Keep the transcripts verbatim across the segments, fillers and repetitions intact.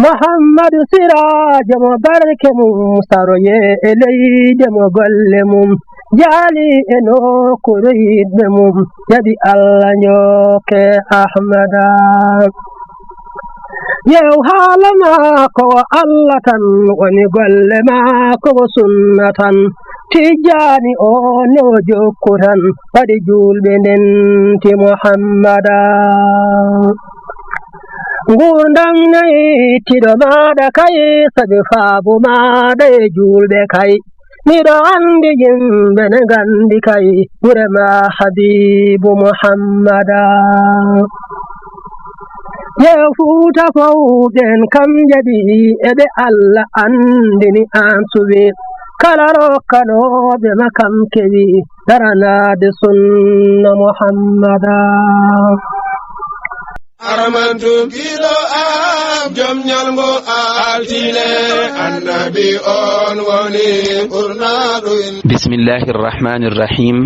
Muhammadu Siraajo mo barke mum saroye e leyde mo golle mum jaali e nokkuure yiɗɓe mum jaɓi Allah njooke Ahmada. Yew haala maako wo Allah tan woni golle maako wo sunna tan. Tijjaani o ne o jokku tan waɗi juulɓe ndenti Muhammada. Nguurndam nayi tiɗo maaɗa kay sabi faabu maaɗa e juulɓe kay. Miɗo anndi yimɓe ne nganndi kay gure ma Habiibu Muhammada. Yew Fuuta fow ɓen kam jaɓi eɓe Allah anndini an suɓi kala rokkanooɓe ma kam kewi daranaade sunna Muhammada. Armantu giɗo am jom ñalngo altine annabi on woni ɓurnaɗo. بسم الله الرحمن الرحيم.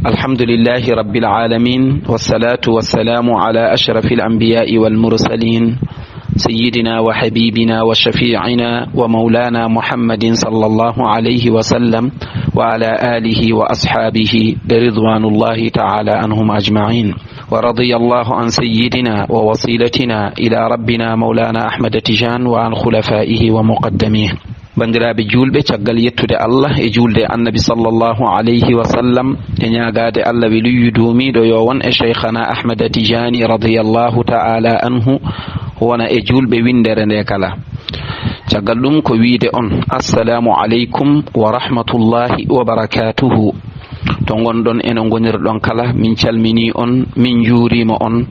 الحمد لله رب العالمين، والصلاة والسلام على أشرف الأنبياء والمرسلين، سيدنا وحبيبنا وشفيعنا ومولانا محمد صلى الله عليه وسلم، وعلى آله وأصحابه رضوان الله تعالى عنهم أجمعين. ورضي الله عن سيدنا ووسيلتنا إلى ربنا مولانا أحمد تيجان وعن خلفائه ومقدميه. Banndiraaɓe juulɓe, caggal yettude Allah e juulde e Annabi sallallahu alayhi wa sallam, e ñaagaade Allah weluyyu duumiiɗo yo won e Shaykhana Ahmada Tijaani radiyallahu ta'ala anhu, wona e juulɓe winndere nde kala. Caggal ɗum ko wiyde on, Assalaamu aleykum wa rahmatullahi wa barakaatuhu. To ngonɗon e no ngonirɗon kala, min calminii on, min njuuriima on.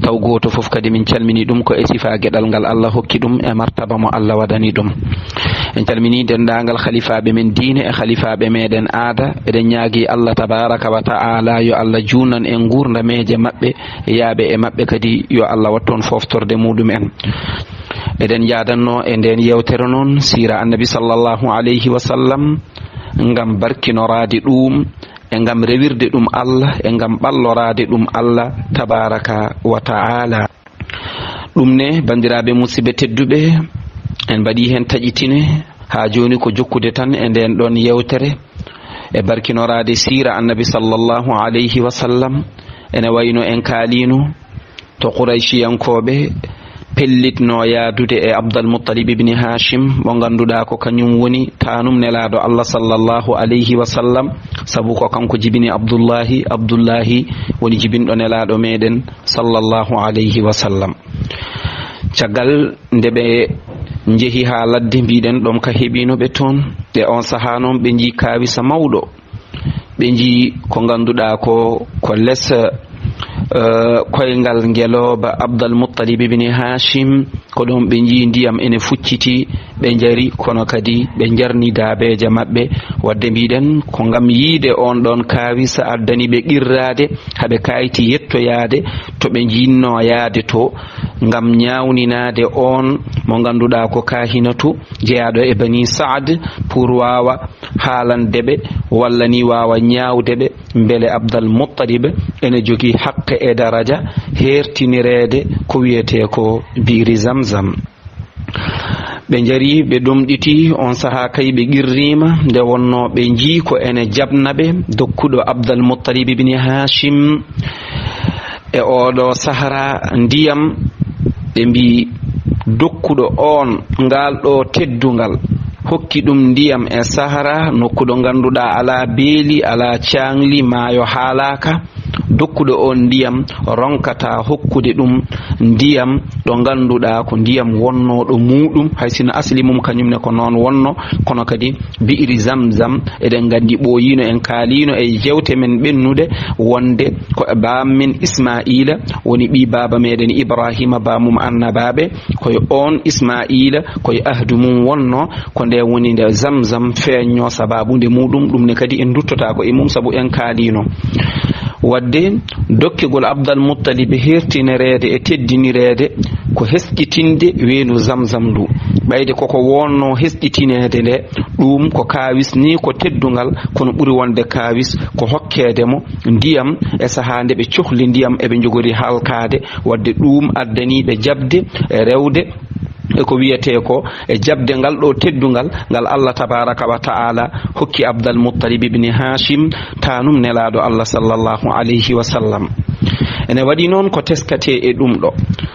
Taw gooto fof kadi min calminii ɗum ko e sifaa geɗal ngal Allah hokki ɗum e martaba mo Allah waɗani ɗum. En calminii denndaangal khalifaaɓe men diine e khalifaaɓe meɗen aada. Eɗen ñaagii Allah tabaaraka wa ta'ala yo Allah juunan en nguurndam e maɓɓe, yaaɓe e maɓɓe kadi yo Allah wattu on fooftorde muɗum en. Eɗen njaadanno e ndeen yeewtere noon siira Annabi sallallahu alayhi wa sallam, ngam barkinoraade ɗum, e ngam rewirde ɗum Allah, e ngam ɓalloraade ɗum Allah tabaaraka wa ta'ala. Ɗum ne, banndiraaɓe musidɓe tedduɓe, en mbaɗii heen taƴitine, haa jooni ko jokkude tan e ndeen ɗoon yeewtere, e barkinoraade siira Annabi sallallahu alayhi wa sallam, ene wayno en kaaliino, to Qurayshiyankooɓe pellitno yaadude e Abdal Muttalib ibni Haashim, mo ngannduɗaa ko kañum woni taanum Nelaaɗo Allah sallallahu alayhi wa sallam, sabu ko kanko jibini Abdullahi, Abdullahi woni jibinɗo Nelaaɗo meɗen sallallahu alayhi wa sallam. Caggal nde ɓe njehi haa ladde, mbiɗen ɗoon ka heɓino ɓe toon, e on sahaa noon ɓe njii kaawisa mawɗo. Ɓe njii ko ngannduɗaa ko, ko les, eh, koyngal ngelooba Abdal Muttalib ibni Haashim, ko ɗoon ɓe njii ndiyam ene fucciti, ɓe njari, kono kadi ɓe njarni daabeeje maɓɓe. Waɗde mbiɗen ko ngam yiide on ɗoon kaawisa addani ɓe qirraade, haa ɓe kaayti yettoyaade to ɓe njinnoo yaade to, ngam ñaawninaade on mo ngannduɗaa ko kaahinatu, jeyaaɗo e Bani Saad, pour waawa haalande ɓe, walla ni waawa ñaawde ɓe, mbele Abdal Muttalib ene jogii haqqe e daraja heertinireede ko wiyetee ko biiri Zamzam. Ɓe njari, ɓe ɗomɗiti, on sahaa kay ɓe qirriima, nde wonnoo ɓe njii ko ene jaɓna ɓe, dokkuɗo Abdal Muttalib ibni Haashim e oɗo sahara ndiyam, ɓe mbii, dokkuɗo on ngaal ɗo teddungal, hokki ɗum ndiyam e sahara, nokku ɗo ngannduɗaa alaa beeli, alaa caangli, maayo haalaaka. Dokkuɗo on ndiyam ronkata hokkude ɗum ndiyam ɗo ngannduɗaa ko ndiyam wonnooɗo muuɗum, hay sinno asli mum kañum ne ko noon wonno, kono kadi bi'iri Zamzam, eɗen nganndi ɓooyiino, en kaaliino e jeewte men ɓennuɗe wonde ko e baam men Ismaa'iila woni ɓii baaba meɗen Ibraahiima, baamum annabaaɓe, ko e oon Ismaa'iila, ko e ahdu mum wonno, ko nde woni nde Zamzam feeñno sabaabu nde muuɗum, ɗum ne kadi en nduttotaako e mum sabu en kaaliino. Waɗde dokkegol Abdal Muttalib heertinereede e teddinireede ko hesɗitinde weenu Zamzam ndu. Ɓayde koko wonno hesɗitineede nde, ɗum ko kaawis ni ko teddungal, kono ɓuri wonde kaawis ko hokkeede mo ndiyam e sahaa nde ɓe cohli ndiyam, eɓe njogori halkaade. Waɗde ɗum addani ɓe jaɓde e rewde e ko wiyetee ko e jaɓde ngal ɗo teddungal ngal Allah tabaraka wa ta'ala hokki Abdal Muttalib ibni Hashim, tanum Nelaaɗo Allah sallallahu alayhi wa sallam. Ene waɗi noon ko teskatee e ɗum ɗo.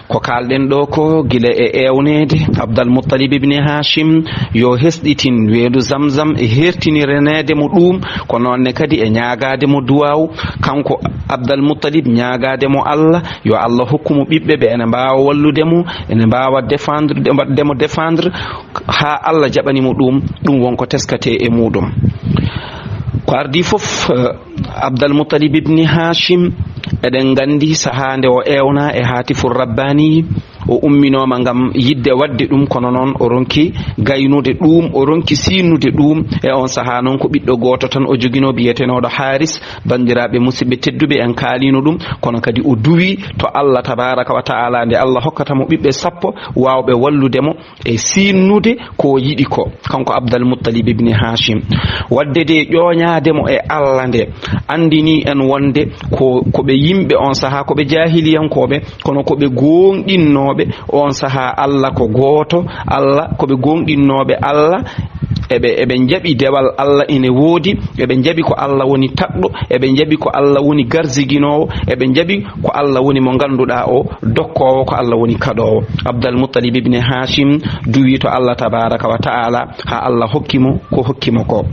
Ko kaalɗen ɗo ko gila e eewneede Abdal Muttalib ibni Hashim yo hesɗitin weendu Zamzam e heertinireneede mo ɗum, ko noon ne kadi e ñaagaade mo duwaaw, kanko Abdal Muttalib, ñaagaade mo Allah, yo Allah hokku mo ɓiɓɓe ɓe ene mbaawa wallude mo, ene mbaawa défendre, waɗde mo défendre, haa Allah jaɓani mo ɗum, ɗum won ko teskatee e muɗum. Ko ardii fof, eh, Abdal Muttalib ibni Hashim, eɗen nganndi sahaa nde o eewna e Haatifur Rabbaani, o umminooma ngam yiɗde waɗde ɗum, kono noon o ronki gaynude ɗum, o ronki sinnude ɗum. E on sahaa noon ko ɓiɗɗo gooto tan o joginoo, biyetenooɗo Haaris. Banndiraaɓe musidɓe tedduɓe, en kaaliino ɗum, kono kadi o duwii to Allah tabaraka wa ta'ala nde Allah hokkata mo ɓiɓɓe sappo waawɓe wallude mo e sinnude ko o yiɗi ko, kanko Abdal Muttalib ibni Hashim. Waɗde de ƴooñaade mo e Allah nde anndini en wonde ko, ko ɓe yimɓe on sahaa, ko ɓe jaahiliyankooɓe, kono ko ɓe gooŋɗinnooɓe on sahaa Allah ko gooto, Allah, ko ɓe gooŋɗinnooɓe Allah, eɓe, eɓe njaɓi dewal Allah ene woodi, eɓe njaɓi ko Allah woni taɗɗo, eɓe njaɓi ko Allah woni garziginoowo, eɓe njaɓi ko Allah woni mo ngannduɗaa o dokkoowo, ko Allah woni kaɗoowo. Abdal Muttalib ibni Hashim duwii to Allah tabaraka wa ta'ala haa Allah hokki mo ko hokki mo ko.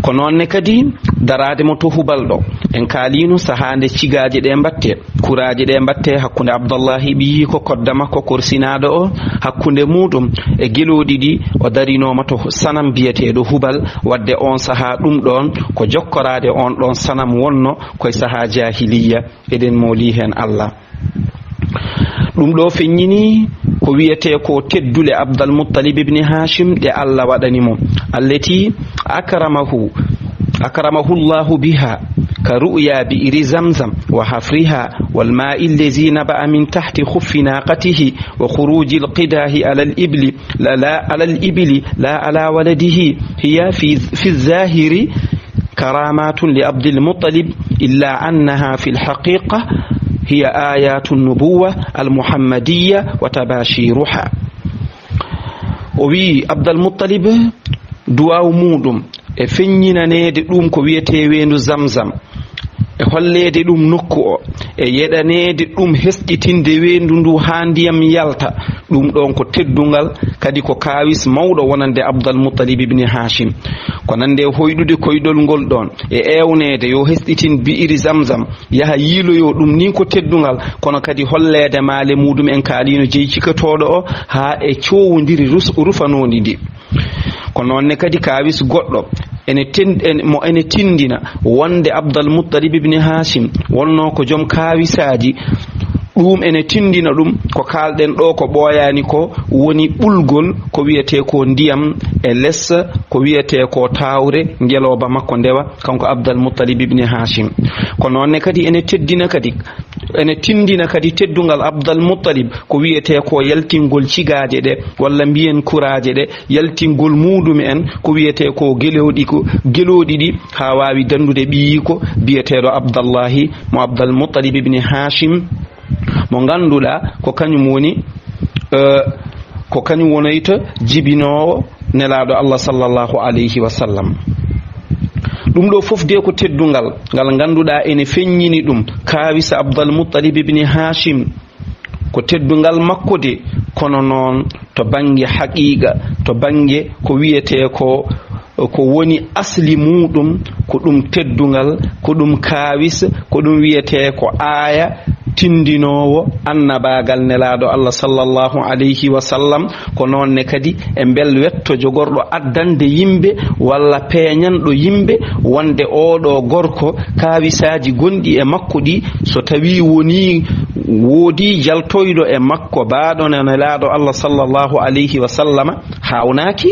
Ko noon ne kadi daraade mo to Hubal ɗo. En kaaliino sahaa nde cigaaje ɗe mbatte, kuraaje ɗe mbatte hakkunde Abdallahi ɓiyiiko kodda makko korsinaaɗo o, hakkunde muɗum e gelooɗi ɗi o darinooma to sanam biyeteeɗo Hubal, waɗde on sahaa ɗum ɗoon ko jokkoraade on ɗoon sanam wonno koye sahaa jaahiliyya. Eɗen mooli heen Allah. Ɗum ɗo feññini ko wiyetee ko teddule Abdal Muttalib ibni Hashim ɗe Allah waɗani mo. Allati akramahu, akramahu Allahu biha, ka ru'ya bi'ri Zamzam wa hafriha wal ma'i allazi naba'a min tahti khuffi naqatihi wa khurujil qidahi ala al ibli, la, la, ala al ibli, la ala waladihi. Hiya fi, fi zahiri karamatun li Abdil Muttalib, illa annaha fil haqiqa hiya ayatu nubuwa al muhammadiyya wa tabashiruha. O wi'i Abdal Muttalib, duwaaw muɗum e feññinaneede ɗum ko wiyetee weendu Zamzam, e holleede ɗum nokku o, e yeɗaneede ɗum hesɗitinde weendu ndu haa ndiyam yalta, ɗum ɗoon ko teddungal, kadi ko kaawis mawɗo wonande Abdal Muttalib ibni Hashim. Ko nande hoyɗude koyɗol ngol ɗoon, e eewneede yo hesɗitin bi'iri Zamzam, yaha yiiloyo ɗum, ni ko teddungal, kono kadi holleede maale muɗum en kaaliino jeyi cikatooɗo o, haa e coowondiri rus-, rufanoondi ndi. Ko noon ne kadi kaawis goɗɗo ene ten-, ene, mo ene tindina wonde Abdal Muttalib ibni Hashim wonno ko joom kaawisaaji. Ɗum ene tindina ɗum ko kaalɗen ɗo ko ɓooyaani ko woni ɓulgol ko wiyetee ko ndiyam e les ko wiyetee ko tawre ngelooba makko ndewa, kanko Abdal Muttalib ibni Hashim. Ko noon ne kadi ene teddina kadi, ene tindina kadi teddungal Abdal Muttalib ko wiyetee ko yaltingol cigaaje ɗe walla mbiyen kuraaje ɗe, yaltingol muɗum en ko wiyetee ko gelooɗi ko, gelooɗi ɗi haa waawi danndude ɓiyiiko biyeteeɗo Abdallahi mo Abdal Muttalib ibni Hashim, mo ngannduɗaa ko kañum woni, eh, ko kañum wonoyta jibinoowo Nelaaɗo Allah sallallahu alayhi wa sallam. Ɗum ɗo fof de ko teddungal ngal ngannduɗaa ene feññini ɗum kaawisa Abdal Muttalib ibni Hashim. Ko teddungal makko de, kono noon to bannge haqiiqa, to bannge ko wiyetee ko, ko woni asli muɗum, ko ɗum teddungal, ko ɗum kaawis, ko ɗum wiyetee ko aaya tindinoowo annabaagal Nelaaɗo Allah sallallahu alayhi wa sallam. Ko noon ne kadi e mbel wetto jogorɗo addande yimɓe walla peeñanɗo yimɓe wonde oɗo gorko, kaawisaaji gonɗi e makko ɗi, so tawii wonii woodii jaltoyɗo e makko, baaɗo Nelaaɗo Allah sallallahu alayhi wa sallama, haawnaaki.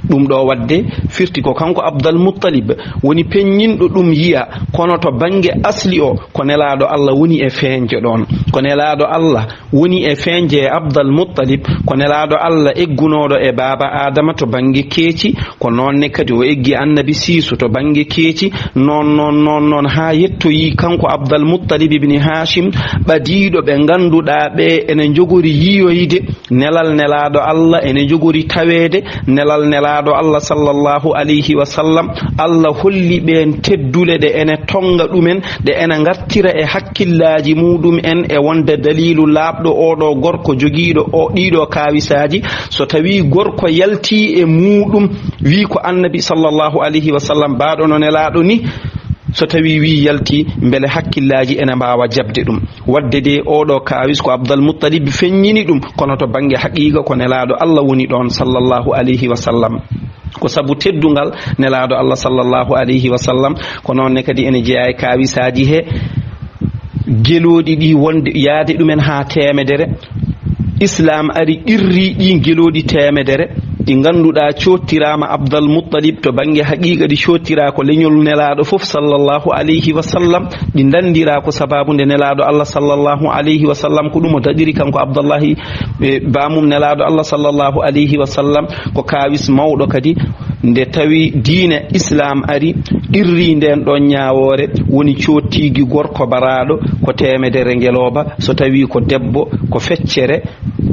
Ɗum ɗo waɗde firti ko kanko Abdal Muttalib woni peññinɗo ɗum yiya, kono to bannge asli o, ko Nelaaɗo Allah woni e feeñjo ɗoon. Ko Nelaaɗo Allah woni e feeñde e Abdal Muttalib, ko Nelaaɗo Allah eggunooɗo e baaba Aadama to bannge keeci, ko noon ne kadi o eggi Annabi Siisu to bannge keeci, noon, noon, noon, noon, haa yettoyi kanko Abdal Muttalib ibni Haashim, ɓadiiɗo ɓe ngannduɗaa ɓe ene njogori yiyoyde nelal Nelaaɗo Allah, ene njogori taweede nelal Nelaaɗo Allah sallallahu alayhi wa sallam. Allah holli ɓeen teddule ɗe ene tonnga ɗumen, ɗe ene ngartira e hakkillaaji muɗum en e wonde daliilu laaɓɗo oo ɗo gorko jogiiɗo o, ɗiiɗo kaawisaaji. So tawii gorko yaltii e muɗum, wii ko Annabi sallallahu alayhi wa sallam baaɗo no Nelaaɗo ni, so tawii wii yaltii, mbele hakkillaaji ene mbaawa jaɓde ɗum? Waɗde de, oo ɗo kaawis ko Abdal Muttalib feññini ɗum, kono to bannge haqiiqa ko Nelaaɗo Allah woni ɗoon sallallahu alayhi wa sallam. Ko sabu teddungal Nelaaɗo Allah sallallahu alayhi wa sallam, ko noon ne kadi ene jeyaa e kaawisaaji he gelooɗi ɗi wonde yaade ɗumen haa teemedere. Islaam ari qirri ɗi gelooɗi teemedere, ɗi ngannduɗaa coottiraama Abdal Muttalib to bannge haqiiqa, ɗi coottiraa ko leñol Nelaaɗo fof sallallahu alayhi wa sallam, ɗi ndanndiraa ko sabaabu nde Nelaaɗo Allah sallallahu alayhi wa sallam, ko ɗum o daɗiri kanko Abdallahi, e, baamum Nelaaɗo Allah sallallahu alayhi wa sallam, ko kaawis mawɗo kadi. Nde tawi diine Islaam ari, qirri ndeen ɗoon ñaawoore, woni coottiigi gorko baraaɗo ko teemedere ngelooba, so tawii ko debbo ko feccere,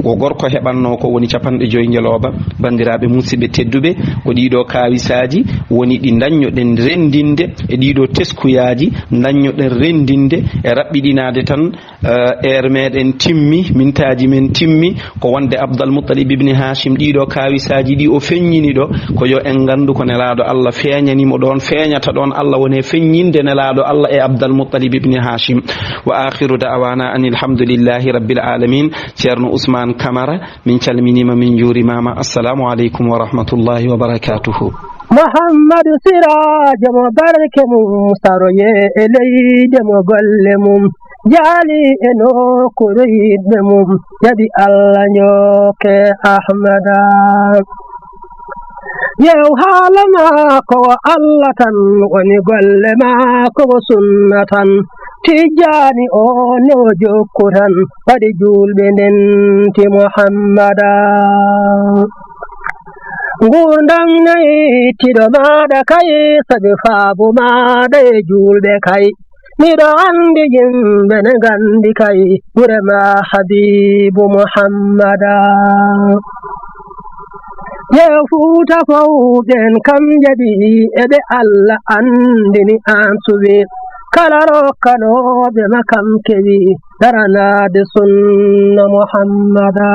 ko gorko heɓannoo ko woni capanɗe joy ngelooba. Banndiraaɓe musidɓe tedduɓe, ko ɗiiɗo kaawisaaji woni ɗi ndaññoɗen renndinde e ɗiiɗo teskuyaaji, ndaññoɗen renndinde e raɓɓiɗinaade tan, eh, heure meɗen timmi, mintaaji men timmi, ko wonde Abdal Muttalib ibni Haashim ɗiiɗo kaawisaaji ɗi o feññini ɗo, ko yo en nganndu ko Nelaaɗo Allah feeñani mo ɗoon, feeñata ɗoon Allah woni e feññinde Nelaaɗo Allah e Abdal Muttalib ibni Haashim. Wa aakhiru da'waana anil hamdulillahi rabbil aalamiin. Ceerno Usmaan Kamara, min calminiima, min njuurimaama. Assalaamu aleykum wa rahmatullahi wa barakaatuhu. Muhammadu Siraajo mo barke mum saroye e leyde mo golle mum jaali e nokkuure yiɗɓe mum jaɓi Allah njooke Ahmada. Yew haala maako o Allah tan woni golle maako o sunna tan. Tijjaani o ne o jokku tan waɗi juulɓe ndenti Muhammada. Nguurndam nayi tiɗo maaɗa kay sabi faabu maaɗa e juulɓe kay. Miɗo anndi yimɓe ne nganndi kay gure ma Habiibu Muhammada. Yew Fuuta fow ɓeen kam jaɓi e ɓe Allah anndini aan suɓi. Kala rokkanooɓe ma kam kewi daranaade sunna Muhammada.